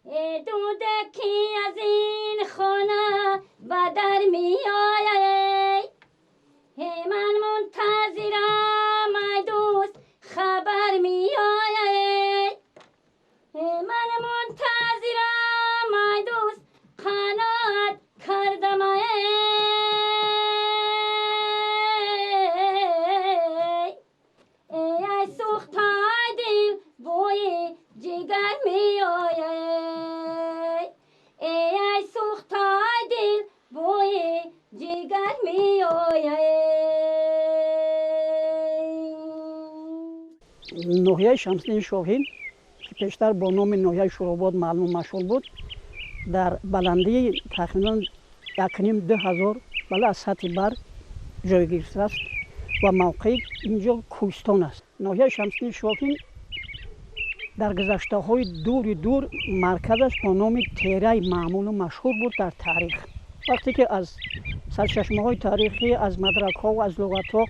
Дуде ки аз ин хона ба дар меояд, ман мунтазирам, ай дӯст, хабар меояд. Ман мунтазирам, ай дӯст, қаноат кардам, эй сӯхтаи дил, бӯи ҷигар меояд. Эй сӯхтаи дил, бӯи ҷигар меояд. Ноҳияи Шамсиддини Шоҳин, ки пештар бо номи ноҳияи Шӯробод маълуму машҳур буд, дар баландии тахминан 1500-2 ҳазор бала аз сатҳи баҳр ҷой гирифтааст ва мавқеи инҷо кӯҳистон аст. Ноҳияи Шамсиддини Шоҳин дар гузаштаҳои дури дур марказаш бо номи Терай маъмулу машҳур буд дар таърих. Вақте ки аз сарчашмаҳои таърихӣ, аз мадракҳо, аз луғатҳо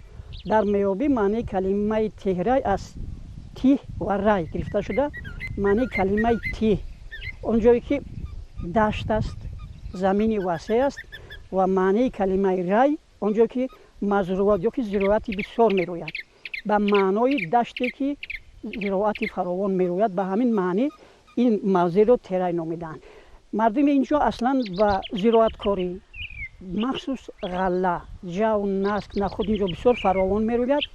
дар меёбӣ, маънии калимаи Теҳрай аз тиҳ ва рай гирифта шуда. Маънии калимаи тиҳ он ҷое ки дашт аст, замини васеъ аст, ва маънии калимаи рай он ҷое ки мазруат ё ки зироати бисёр мерӯяд, ба маънои даште ки зироати фаровон мерӯяд. Ба ҳамин маънӣ ин мавзеъро Терай номидаанд. Мардуми ин ҷо аслан ба зироаткорӣ, махсус ғалла, ҷав, наск, нахуд инҷо бисёр фаровон мерӯяд,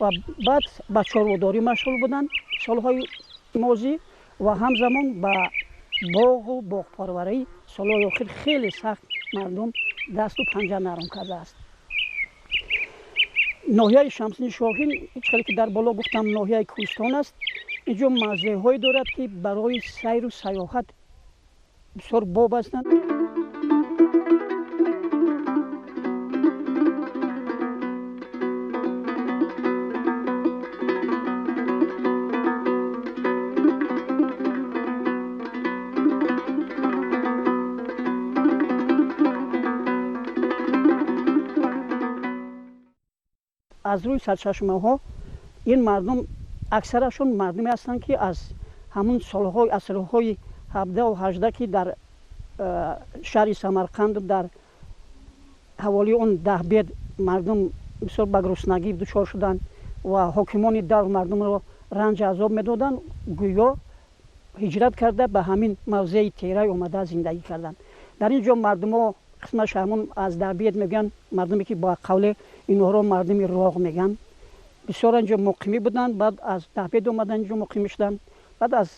ва баъд ба чорводорӣ машғул буданд солҳои мозӣ ва ҳамзамон ба боғу боғпарварӣ. Солҳои охир хеле сахт мардум дасту панҷа нарм кардааст. Ноҳияи Шамсиддини Шоҳин, хеле ки дар боло гуфтам, ноҳияи кӯҳистон аст. Инҷо мавзеъҳое дорад, ки барои сайру сайёҳат бисёр боб ҳастанд. Аз рӯи сарчашмаҳо ин мардум аксарашон мардуме ҳастанд, ки аз ҳамун солҳои асрҳои 17-у 18, ки дар шаҳри Самарқанду дар ҳаволии он Даҳбед мардум бисёр ба гуруснагӣ дучор шуданд ва ҳокимони давр мардумро ранҷ азоб медоданд, гӯё ҳиҷрат карда ба ҳамин мавзеи Терай омада зиндагӣ карданд. Дар ин ҷо мардумҳо қисмаш ҳамун аз Даҳбед мегӯянд, мардуме ки ба қавле инҳоро мардуми роғ мегӯянд, бисёр инҷо муқимӣ буданд. Баъд аз Даҳбед омадан инҷо муқимӣ шуданд, баъд аз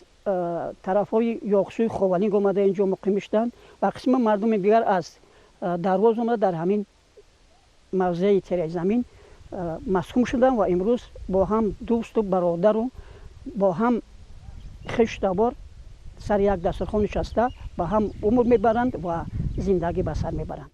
тарафҳои Ёқсуи Ховалинг омада инҷо муқимӣ шуданд ва қисми мардуми дигар аз Дарвоз омада дар ҳамин мавзеи Терайзамин маскун шуданд ва имрӯз бо ҳам дӯсту бародару бо ҳам хештабор сари як дастархон нишаста ба ҳам умр мебаранд ва зиндагӣ ба сар мебаранд.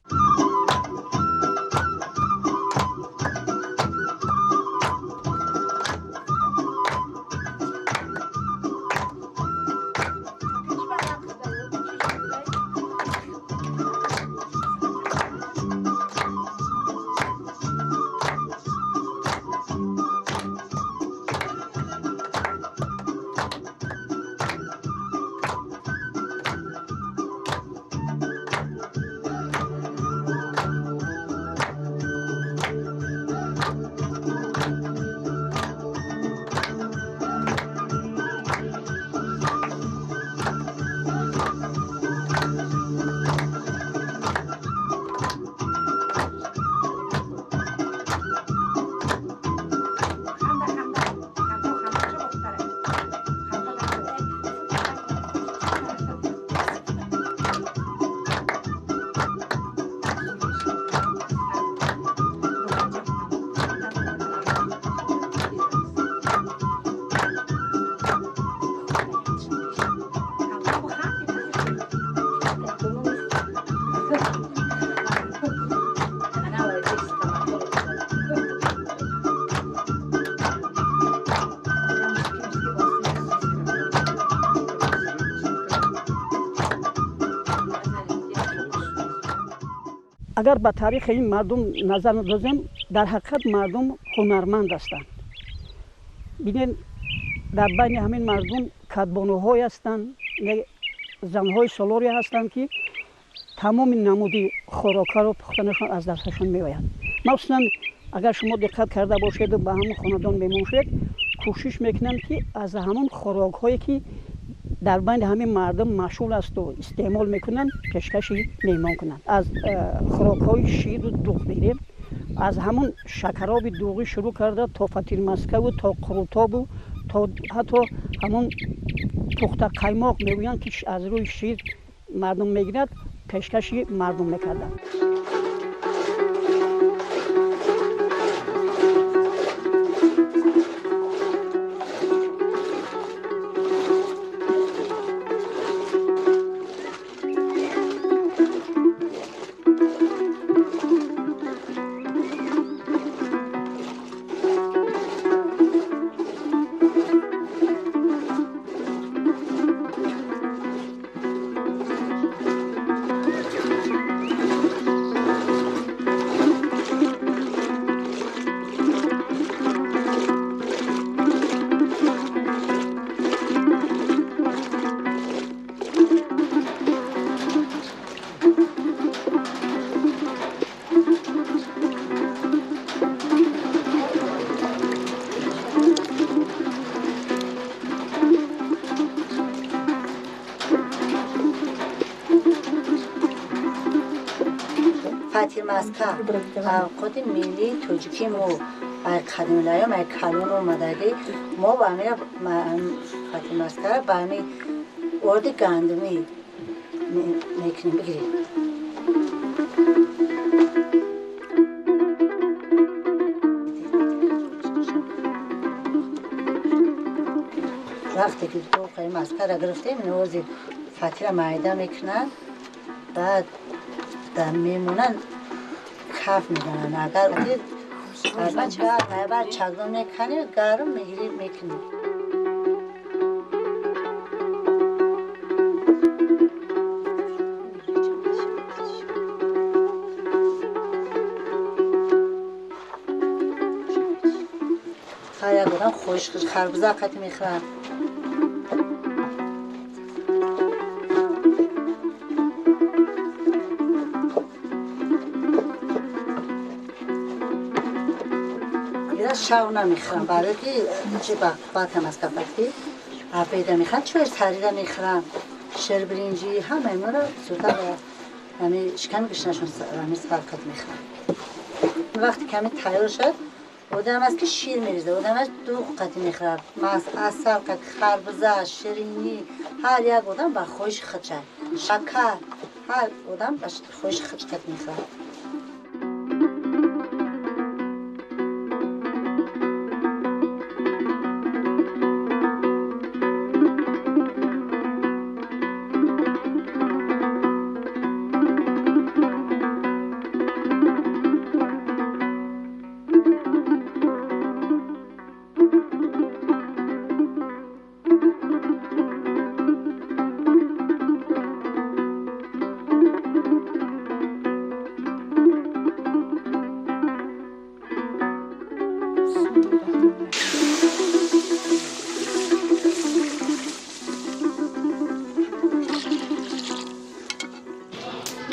Агар ба таърихи ин мардум назар андозем, дар ҳақиқат мардум ҳунарманд ҳастанд. Бинед, дар байни ҳамин мардум кадбонуҳое ҳастанд. Занҳои солоре ҳастанд, ки тамоми намуди хӯрокҳоро пухтанашон аз дасташон меояд. Махсусан агар шумо диққат карда бошеду ба ҳамон хонадон меҳмон шудед, кӯшиш мекунанд, ки аз ҳамон хӯрокҳое, ки дар байни ҳамин мардум машғул асту истеъмол мекунанд, пешкаши меҳмон кунанд. Аз хӯрокҳои ширу дуғ бигирем, аз ҳамон шакароби дуғӣ шурӯъ карда то фатирмаскаву то қурутобу то ҳатто ҳамон пухта қаймоқ мегӯянд, ки аз рӯи шир мардум мегирад, пешкаши мардум мекарданд. Фатирмаска авқоти миллии тоҷикии мо, ай қадимулайём, ай калон омадагӣ. Мо ба ҳамина фатирмаскара ба ҳами орди гандумӣ мекунем. Бигирем. Вақте ки тоқаи маскара гирифтем, нози фатира майда мекунанд, баъд дар мемонанд, каф мезананд. Агар баъд чакдон мекунем, гарм мегирем, мекунем. Ҳар як одам хоҳиш харбуза қати мехӯрад. Шав намехӯрам, барое ки чи баъдам аз кафакти абеда мехӯрам, чой сарида мехӯрам, ширбиринҷӣ, ҳама инора зудтар ҳами шиками гушнашон ҳами сарқат мехӯрам. Вақте ками тайёр шуд, одам аст, ки шир мерезад, одам аст, дуғ қати мехӯрад, асал қати, харбуза, ширинӣ. Ҳар як одам ба хоҳиши худша, шакар, ҳар одам ба хоҳиши худ қати мехӯрад.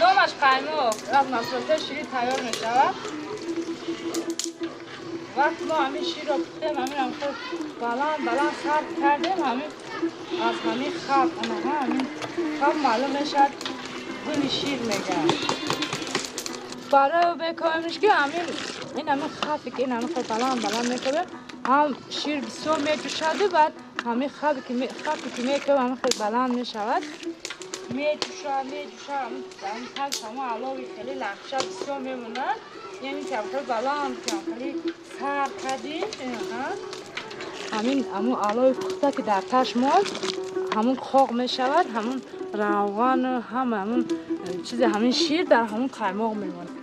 Номаш қаймоқ, аз маҳсулотҳои ширӣ тайёр мешавад. Вақт мо ҳамин ширро пухтем, ҳаминам худ баланд баланд сард кардем, ҳамин аз ҳамин хаб, анаҳа ҳамин хаб маълум мешавад, гули шир мегӯянд. Барои бекоҳимш, ки ҳамин ин ҳамин хафе, ки ин ҳамин хел баланд баланд мекунем, ҳам шир бисёр меҷӯшаду баъд ҳамин хафе ки мекунем, ҳамин хел баланд мешавад, меҷӯшад, меҷӯшад, ҳамин тагш ҳамон алови хеле лахша бисёр мемонад. Яъне ки хеле баланд ки хеле сар кардем, ҳамин ҳамон алови пухта, ки дар таш монд, ҳамон қоқ мешавад, ҳамон равғану ҳама ҳамон чизи ҳамин шир дар ҳамон қаймоқ мемонад.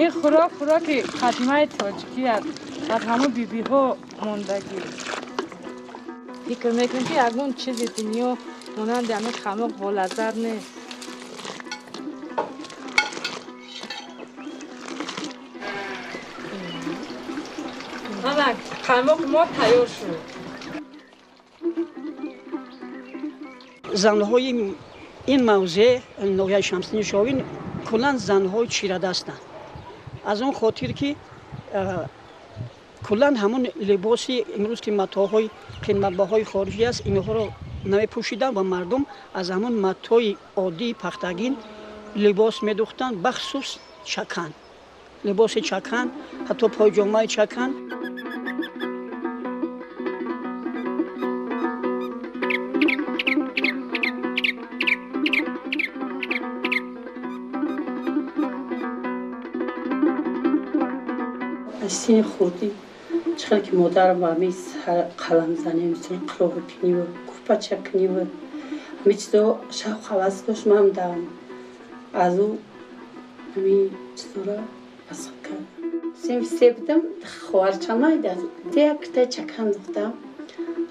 Ин хӯрок хӯроки қадимаи тоҷикӣ аст, аз ҳамон бибиҳо мондагӣ. Фикр мекунем, ки ягон чизи дунё монанди ҳамин қаймоқ болаззат нест. Ана қаймоқи мо тайёр шуд. Занҳои ин мавзеъ, ноҳияи Шамсиддини Шоҳин, куллан занҳои чирадастанд. Аз он хотир ки куллан ҳамон либоси имрӯз ки матоъҳои қиматбаҳои хориҷӣ аст, инҳоро намепӯшиданд ва мардум аз ҳамон матои оддии пахтагин либос медӯхтанд, бахусус чакан, либоси чакан, ҳатто пойҷомаи чакан. Аз синни хурдӣ чӣ хел ки модарам ба ҳамин қаламзанӣ, мисол қироғикуниву курпачакуниву ҳамин чизо шавқ ҳавас дошт, ман аз ӯ ҳамин чизоро аз худ кардам. Синфи се будам, хоҳарчамай як китаи чакан духтам.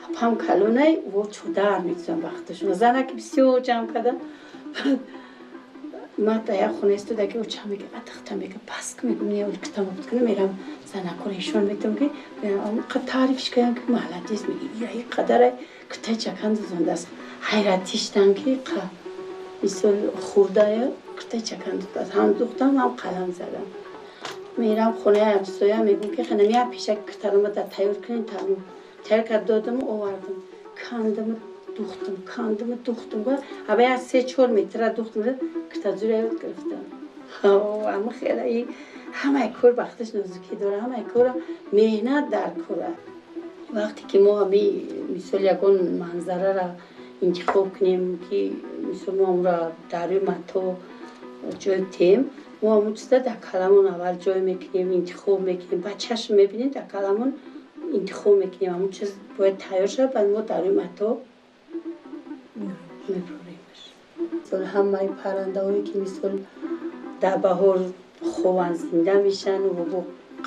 Апам калонай во чодар медузам вақташон. Занаки бисёр ҷамъ кардам. Ман дар як хона истода ки очам мега, адахта мега, пас ки мегум, не, китам буд кунам, мерам занакора ишон метам ки таърифш кардам ки молодец, меги, я и қадар китай чакан дузондааст. Ҳайратӣ шудам ки мисол хурдая китай чакан духтааст. Ҳам духтам, ҳам қалам задам. Мерам хонаи ҳамсоя, мегум ки ханам як пешак китарома да тайёр кунем, тамом. Тайёр кард додаму овардам. Кандаму духтам, кандаму духтам. Аба як 3-4 метра духтам, китазура ёд гирифтам. Ама хела и ҳамаи кор вақташ нозукӣ дора, ҳамаи кора меҳнат дар кора. Вақте ки мо ҳами мисол ягон манзарара интихоб кунем, ки мисол мо амро дар рӯи матоъ ҷой диҳем, мо ҳамон чиза дар каламон аввал ҷой мекунем, интихоб мекунем, баъд чашм мебинем, дар каламон интихоб мекунем. Ҳамон чиз бояд тайёр шавад, баъд мо дар рӯи матоъ мебуремаш. Мисол ҳамаи паррандаҳое ки мисол дар баҳор хованд, зинда мешаванд ва бо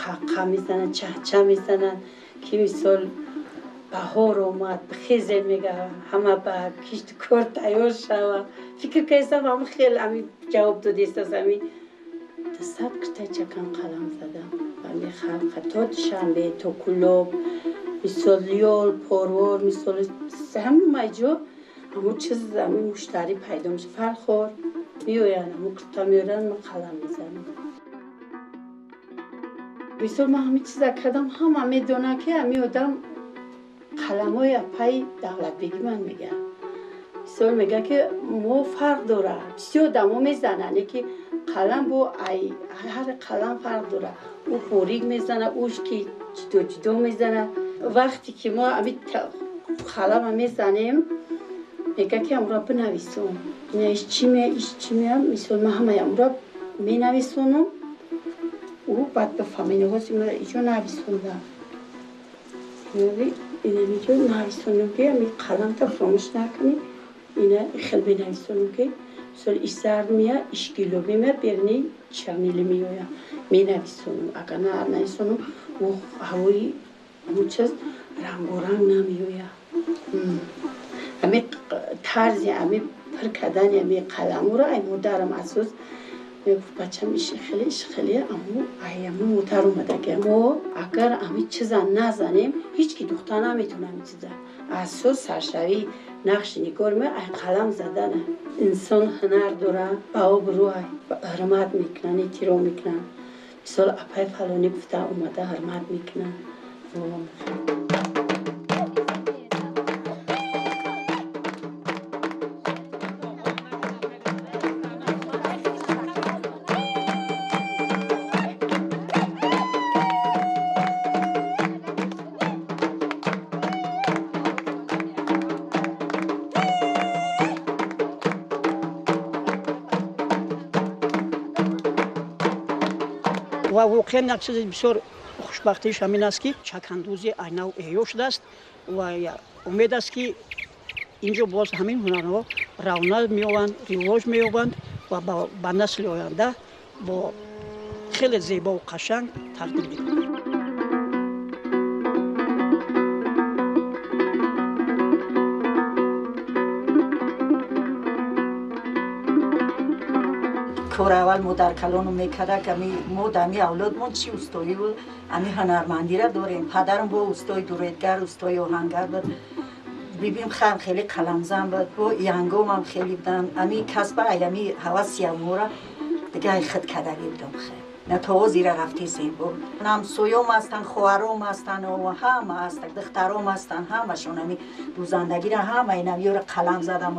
қаққа мезананд, чахча мезананд, ки мисол баҳор омад, хезе мега, ҳама ба кишту кор тайёр шава. Фикр кардам, ҳам хел ами ҷавоб додистас, ами 100 китай чакан қалам задам. Ами халқа то Душанбе, то Кулоб, мисол Ёл, Порвор, мисол ҳама ҷо ҳамон чиз, ами муштарӣ пайдо мешавад. Фархор меоянд, ҳамон кита меоранд, ма қалам мезанам. Мисол ман ҳамин чиза кардам, ҳама медонанд ки ҳамин одам қаламҳои апаи Давлатбегӣ ман мегӯяд. Мисол мегӯяд ки мо фарқ дора, бисёр одамо мезананд, ки қалам бо ҳар қалам фарқ дора. Ӯ борик мезана, ӯш ки ҷудо ҷудо мезана. Вақте ки мо ҳамин қалама мезанем, мегӯяд ки амро бинависон. Ина иш чӣ мея, иш чӣ мея, мисол ман ҳамаи амро менависонам, ӯ баъд бифаҳма. Ина ҳозир ман иҷо нависондам. Ина иҷо нависонам ки ҳамин қаламта фаромӯш накунӣ. Ина хел менависонам ки мисол иш зард мея, иш гилобӣ мея, берни чамили меоя. Менависонам. Агар нависонам, ӯ ҳавои ҳамон чиз рангоранг намеоя. Ҳамин тарзи ҳамин пир кардани ҳамин қаламуро ай модарам асос мегуфт, бачам иш хеле, иш хеле, аммо ай ҳамин модар омадаги. Мо агар ҳамин чиза назанем, ҳеҷ ки духта наметавонад ҳамин чиза. Асос саршавии нақши нигор ме ай қалам задана. Инсон ҳунар дора, ба обрӯ ҳурмат мекунанд, эҳтиром мекунанд. Мисол апаи фалонӣ гуфта омада ҳурмат мекунанд. Ва воқеан як чизи бисёр хушбахтиаш ҳамин аст, ки чакандӯзӣ айнав эҳё шудааст ва умед аст, ки инҷо боз ҳамин ҳунарҳо равнақ меёбанд, ривоҷ меёбанд ва ба насли оянда бо хеле зебову қашанг тақдим мекунанд. Кор аввал модаркалону мекарда, ами мо дар ами авлодмон чӣ устоиву ами ҳунармандира дорем. Падарам бо устои дуредгар, устои оҳангар буд. Бибим хам хеле қаламзан буд, бо янгомам хеле будан. Ами касба ами ҳавас ямура дигар худ кардагӣ будам хе. На то ҳозира рафтесем бо. Ҳамсоём ҳастанд, хоҳаром ҳастанд, ҳама ҳастанд, духтаром ҳастанд, ҳамашон ами дӯзандагиро ҳама инамиёра қалам задам,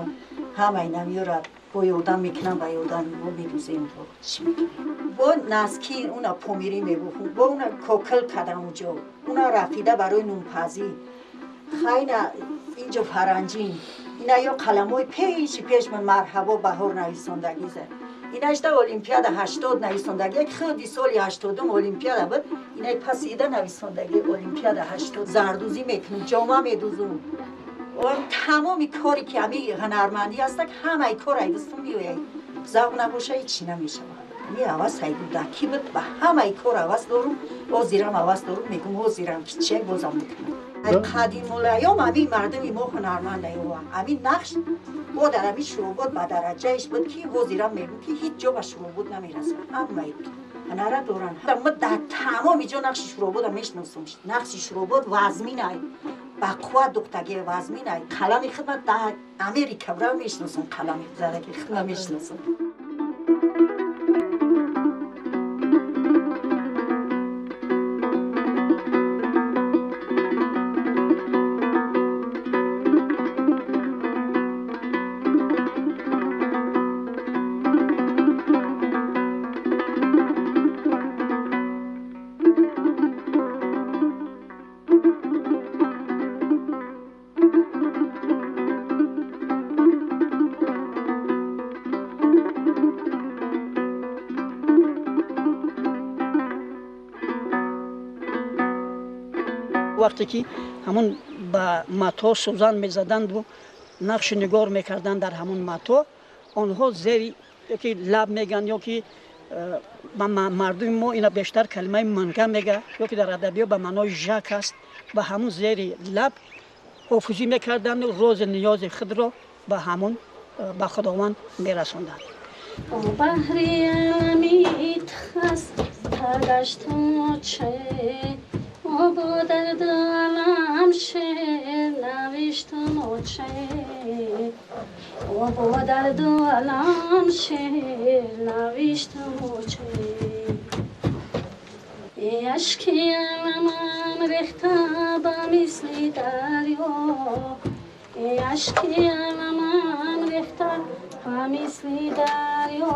ҳама инамиёра бо ёрдам мекунам, ба ёрдам бо медӯзем, бо чӣ мекунем. Бо наски уна помирӣ мебухум, бо уна кокил кардам уҷо, уна рафида барои нунпазӣ. Хайна инҷо фаранҷин, ина ё қаламҳои пеши пеш ман марҳабо баҳор нависондагӣ зад. Инашта олимпиада 80 нависондагӣ, як худи соли 80 олимпиада буд, инай пас ида нависондагӣ олимпиада 80. Зардӯзӣ мекунам, ҷома медӯзум. Тамоми коре ки ами ҳунармандӣ ҳастак, ҳамаи кор ай дастам меояй. Завқ набоша ҳеч чӣ намешавад. Ами ҳавас ай кӯдакӣ буд, ба ҳамаи кор ҳавас дорум, ҳозирам ҳавас дорум, мегӯм ҳозирам ки че бозам мекунам. Қадимулайём ами мардуми мо ҳунарманд ай, ами нақш бо дар ами Шӯробод ба дараҷаеш буд ки ҳозирам мегӯм ки ҳеҷ ҷо ба Шӯробод намерасад. Ҳамаи ҳунара доранд. Ма дар тамоми ҷо нақши Шӯрободро мешиносам. Нақши Шӯробод вазмин ай, ба қувват духтаги вазмин ай. Қалами худма дар Америка бра мешиносам, қалами задаги худма мешиносам. Вақте ки ҳамон ба мато сӯзан мезаданду нақши нигор мекарданд дар ҳамон мато, онҳо зери ёки лаб меган, ёки мардуми мо ина бештар калимаи манга мега, ёки дар адабиёт ба маънои жак аст, ба ҳамон зери лаб ҳофизӣ мекарданду рози ниёзи худро ба ҳамон ба Худованд мерасонданд. Баҳри амит хаста гашту че бо дарду алам шеър навиштам оче, бо дарду алам шеър навиштам оче. Ашки аламам рехта ба мисли дарё, ашки аламам рехта ба мисли дарё.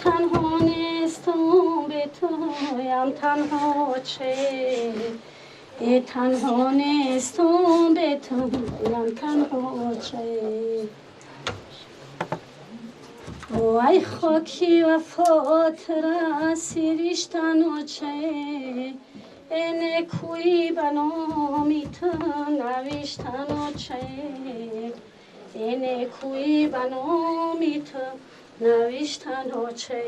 Танҳо нестам бе туям танҳо че, танҳо нестам бе туям танҳо че. Вай хоки вафот ра сириштану че, некӯӣ ба номи ту навиштану че, некӯӣ ба номи ту навиштану че.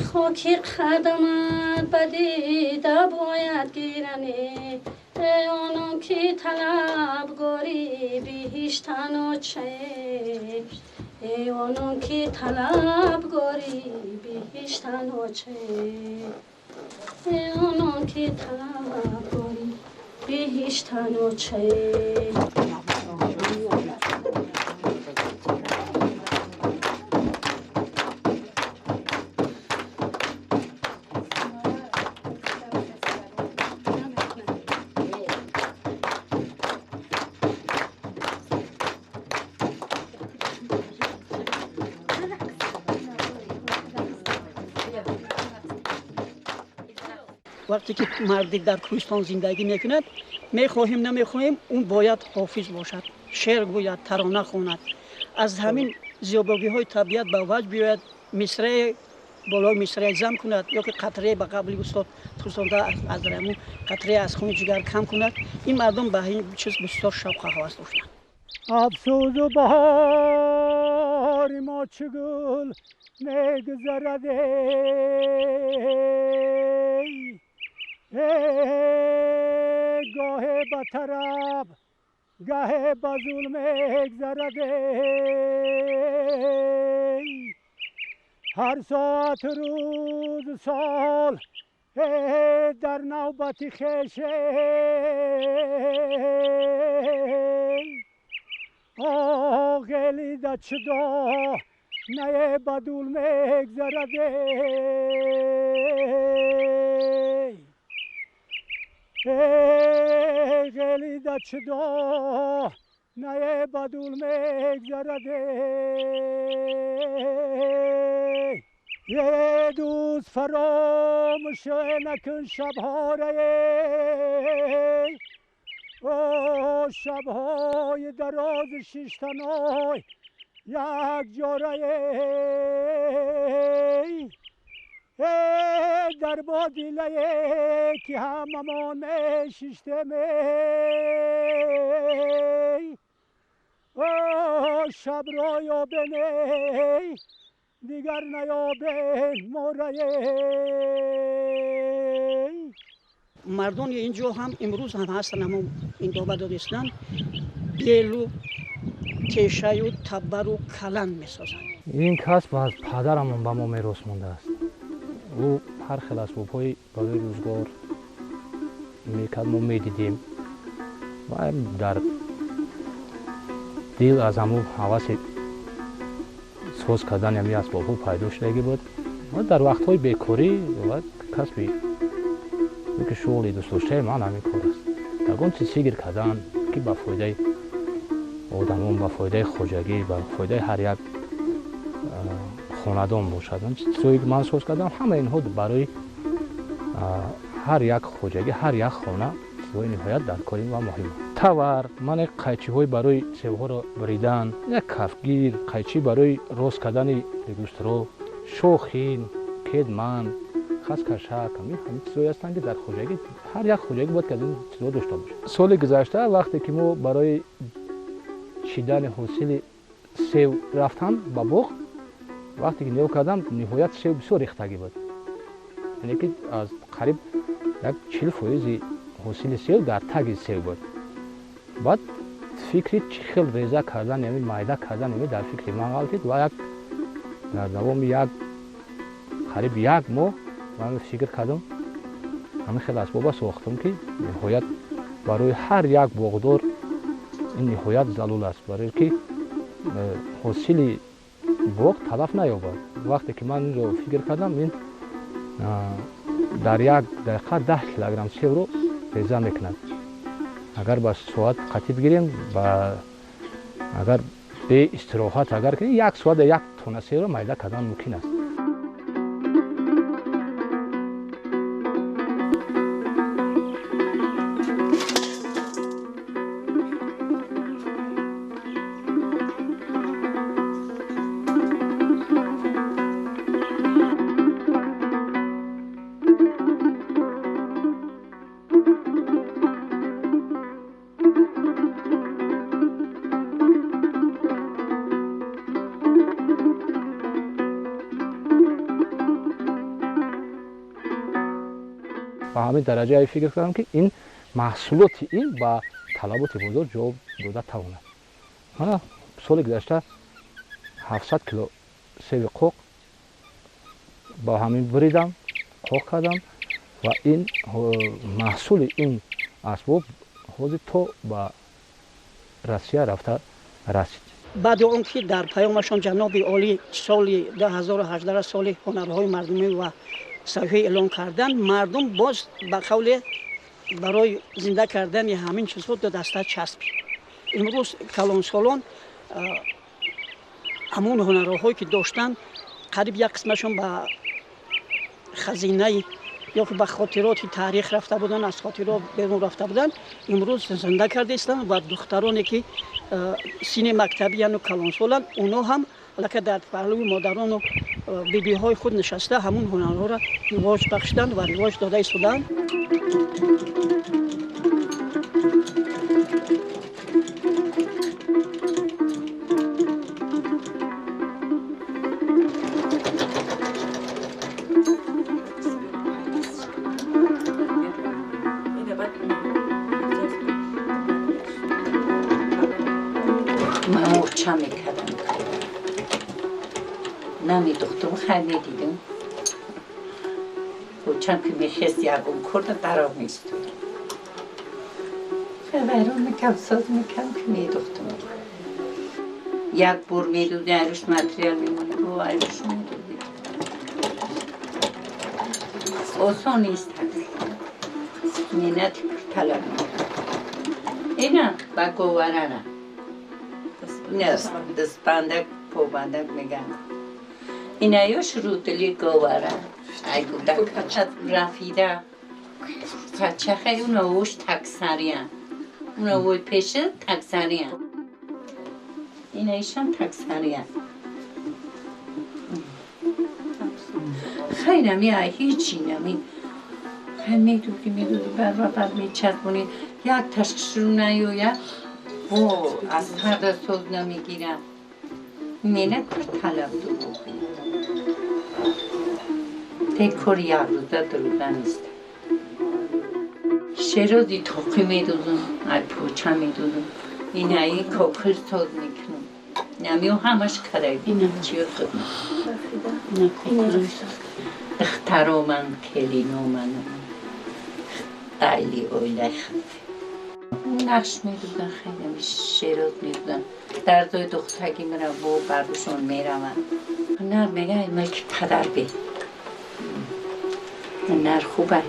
Хоки қадамат ба дида бояд гиране, онон ки талабгори биҳиштану че, онон ки талабгори биҳиштану че, онон ки талабгори биҳиштану че. Вақте ки марде дар кӯҳистон зиндагӣ мекунад, мехоҳем намехоҳем, ӯ бояд ҳофиз бошад, шеър гӯяд, тарона хонад, аз ҳамин зебогиҳои табиат ба ваҷд биёяд, мисрае болои мисрае зам кунад, ё ки қатрае ба қабли устод тусонда аз раму қатрае аз хуни ҷигар кам кунад. Ин мардум ба ин чиз бисёр шавқу ҳавас доштанд. Афсӯзу баҳори мо чӣ гул мегузарад, гоҳе ба тараб, гаҳе ба зулм мегзарад. Ҳар соат рӯз сол дар навбати хеше. Ғелида чидо нае ба дул мегзарад, эй ғелида чидо нае ба дул мегзарад. Е дӯст, фаромӯш накун шабҳора, о шабҳои дарози шиштаной як ҷорае дар бодилае ки ҳамамон мешиштем, о шабро ёбене, дигар наёбен морае. Мардони ин ҷо ҳам имрӯз ҳам ҳастанд, ҳамон ин доба додистанд, белу тешаю табару каланд месозанд. Ин касб аз падарамон ба мо мерос мондааст. Ӯ ҳар хел асбобҳои барои рӯзгор мекард, мо медидем ва дар дил аз ҳамун ҳаваси соз кардани ҳамин асбобҳо пайдо шудагӣ буд ва дар вақтҳои бекорӣ ва касби ки шуғли дӯстдоштаи ман ҳамин кор аст. Ягон чиз фикр кардан, ки ба фоидаи одамон, ба фоидаи хоҷагӣ, ба фоидаи ҳар як хонадон бошад. Чизҳое ки ман соз кардам, ҳама инҳо барои ҳар як хоҷагӣ, ҳар як хона чизҳои ниҳоят даркорӣ ва муҳим. Тавар, ман қайчиҳои барои себҳоро буридан, як кафгир, қайчӣ барои рост кардани лигустро, шохин, кедман, хаскашак, ҳамин чизҳое ҳастанд, ки дар хоҷагӣ ҳар як хоҷагӣ бояд ки аз ин чизҳо дошта бошад. Соли гузашта, вақте ки мо барои чидани ҳосили сев рафтам ба боғ, вақте ки нигоҳ кардам, ниҳоят сев бисёр рехтагӣ буд, яъне ки аз қариб як 40 фоизи ҳосили сев дар таги сев буд. Баъд фикри чӣ хел реза кардан, яъне майда кардан, яъне дар фикри ман ғалтид ва як дар давоми як қариб як моҳ ман фикр кардам, ҳамин хел асбоба сохтам, ки ниҳоят барои ҳар як боғдор ин ниҳоят зарур аст, барое ки ҳосили боғ талаф наёбад. Вақте ки ман инро фикр кардам, ин дар як дақиқа 10 килограмм севро реза мекунад. Агар ба соат қатъӣ бигирем, агар бе истироҳат агар кунем, як соат як тонна севро майда кардан мумкин аст. Ба ҳамин дараҷае фикр кардам, ки ин маҳсулоти ин ба талаботи бозор ҷавоб дода тавонад. Мана соли гузашта 700 кило севи қоқ ба ҳамин буридам, қоқ кардам ва ин маҳсули ин асбоб ҳозир то ба Россия рафта расид. Баъди он ки дар паёмашон ҷаноби олӣ соли 2018 соли ҳунарҳои мардумӣ ва сайёҳӣ эълон карданд, мардум боз ба қавле барои зинда кардани ҳамин чизҳо ду даста часпид. Имрӯз калонсолон ҳамон ҳунарҳое ки доштанд, қариб як қисмашон ба хазинаи ё ки ба хотироти таърих рафта буданд, аз хотирот берун рафта буданд, имрӯз зинда карда истанд ва духтароне ки синни мактабияну калонсоланд, онҳо ҳам аллакай дар паҳлӯи модарону бибиҳои худ нишаста, ҳамун ҳунарҳоро ривоҷ бахшиданд ва ривоҷ дода истодаанд. Мурча мекардам, намедухтум, хай медидим. Учам ки мехест, ягон курда даро меистод, хай вайрон мекам, соз мекам, ки медухтум. Як бор медуди, айруш материал мемонӣ, бо айруш медуди. Осон нест, меҳнати пурталаб. Ина ба говарара. Дастбандак, побандак меган. Ина ёш рӯдили говара. Ай гудак рафида. Пачахай уна ош таксариян. Уна вой пеша таксариян. Ина ишам таксариян. Хай нами ай ҳичи нами. Хай медуди, медуди, баъд ва баъд мечаспонӣ. Як ташкшуру наёяд, во аз ҳарда соз намегирад. Меҳнат пурталаб дурӯғ. Тек кори як рӯза дурӯза нест. Шерози тоқӣ медузам, ай поча медузам. Инаи кокил соз мекунам. Намиё ҳамаш карай. Чиё хидмат. Духтаро ман, келино ман, айли оилаи худ. Нақш медудан, хеле шероз медудан. Дардои духтаги мара бо барушон мераванд. Ҳунар мега ай мулки падар бе. Ҳунар хуб ай.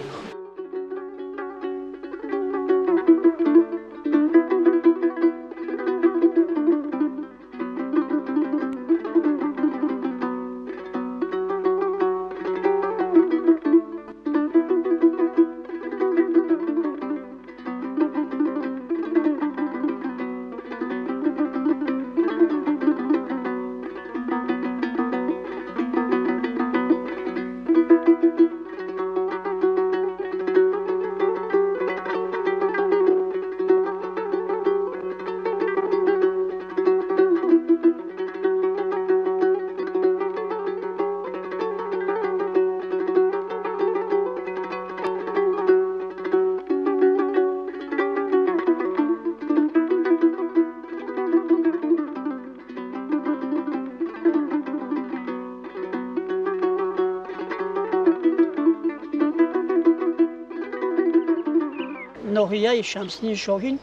Ноҳияи Шамсиддини Шоҳин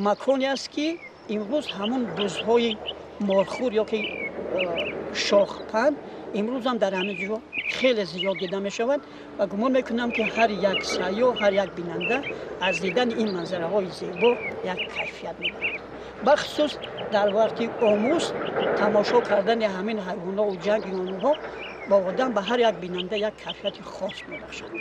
маконе аст, ки имрӯз ҳамун бузҳои молхӯр ё ки шохпанд имрӯзам дар ҳамин ҷо хеле зиёд дида мешавад ва гумон мекунам, ки ҳар як сайёҳ, ҳар як бинанда аз дидани ин манзараҳои зебо як кайфият мебарад. Бахусус дар вақти омӯз тамошо кардани ҳамин ҳайвонҳову ҷанги онҳо ба одам, ба ҳар як бинанда як кайфияти хос мебахшад.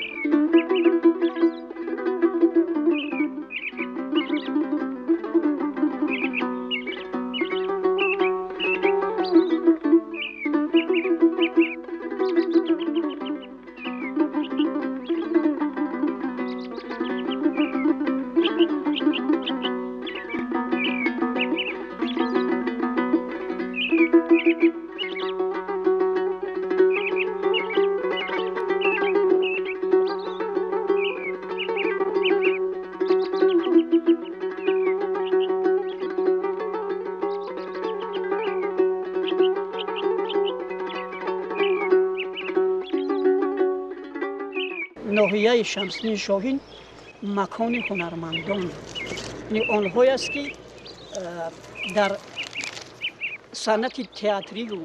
Ноҳияи Шамсиддини Шоҳин макони ҳунармандон, яъне онҳое аст, ки дар санъати театрию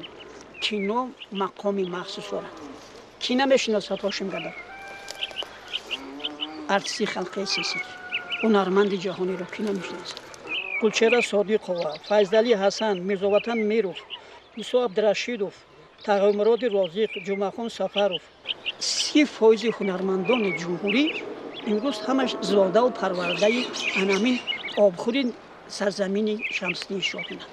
кино мақоми махсус доранд. Кӣ намешиносад Ҳошим Гадо, артисти халқи СССР, ҳунарманди ҷаҳониро кӣ намешиносад? Гулчеҳра Содиқова, Файзалӣ Ҳасан, Мирзоватан Миров, Исо Абдурашидов, Тағоймуроди Розиқ, Ҷумъахон Сафаров. 30% ҳунармандони ҷумҳурӣ имрӯз ҳамаш зодаву парвардаи анамин обхӯри сарзамини Шамсиддини Шоҳинанд.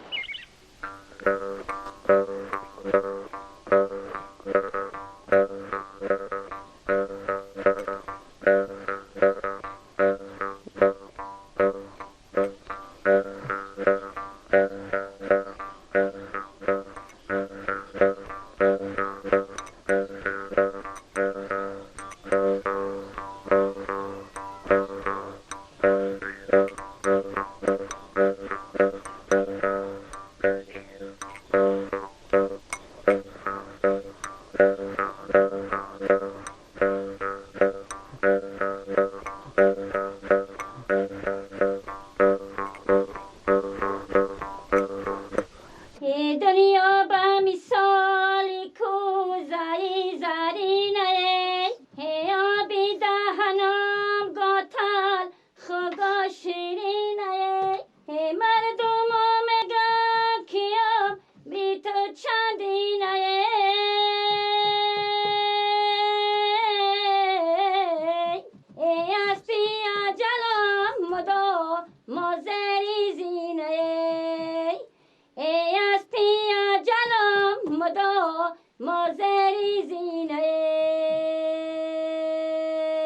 чандина эй аз пия ҷалом мудо мозари зина эй аз пия ҷалом мудо мозари.